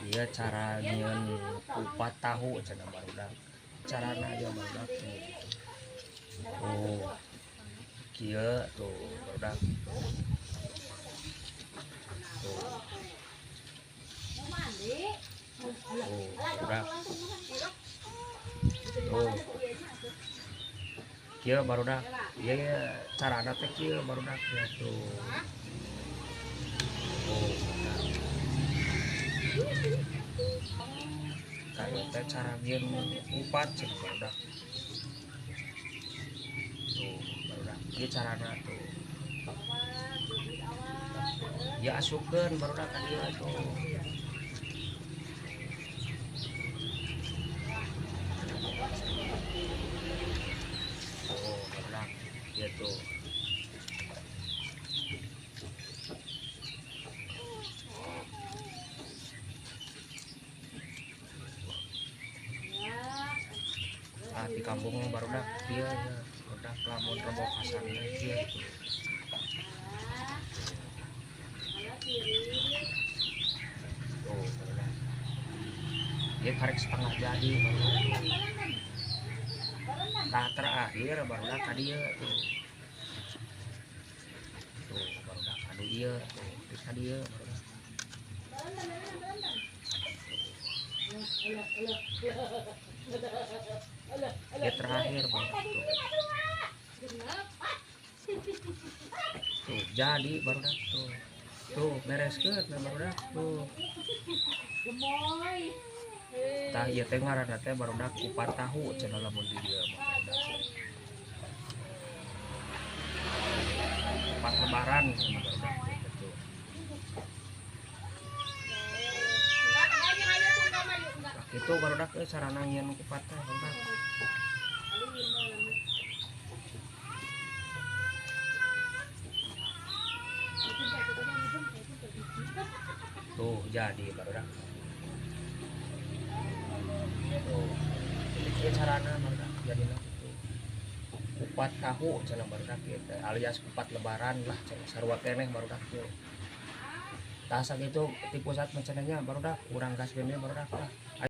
Ieu cara nyieun kupat tahu cenah barudak. Carana ieu barudak tuh. Oh. Kieu tuh barudak. Tuh. Tuh, barudak. Tuh. Kieu barudak. Ieu carana teh kieu barudak ya tuh. Oh, kayak teh cara nyieun kupat cenah barudak. Tuh, barudak. Ieu carana tuh. Ya asupkeun barudak ka dieu tuh. Oh, barudak. Ieu tuh. Ah, di kampung barudak kieu ya, barudak lamun rebo kasar teh kieu tuh. Tuh, barudak. Ieu karek setengah jadi barudak. Tah terakhir barudak ka dieu tuh. Tuh, barudak anu ieu tuh, terus ka dieu barudak. Ya terakhir barudak tuh. Tuh jadi barudak tuh. Tuh bereskeun barudak tuh. Tah ieu teh ngaranna teh barudak kupat tahu cenah lamun di dieu mah barudak. Kupat lebaran cenah barudak tuh. Tah kitu barudak euy carana nyieun kupat teh barudak. Tuh jadi barudak. Tuh. Jadi kieu carana barudak jadina kitu. Kupat tahu cenah barudak ieu teh alias kupat lebaran lah cenah sarua keneh barudak tuh. Tah sakitu ti pusat mah cenah nya barudak urang gaskeun we barudak lah.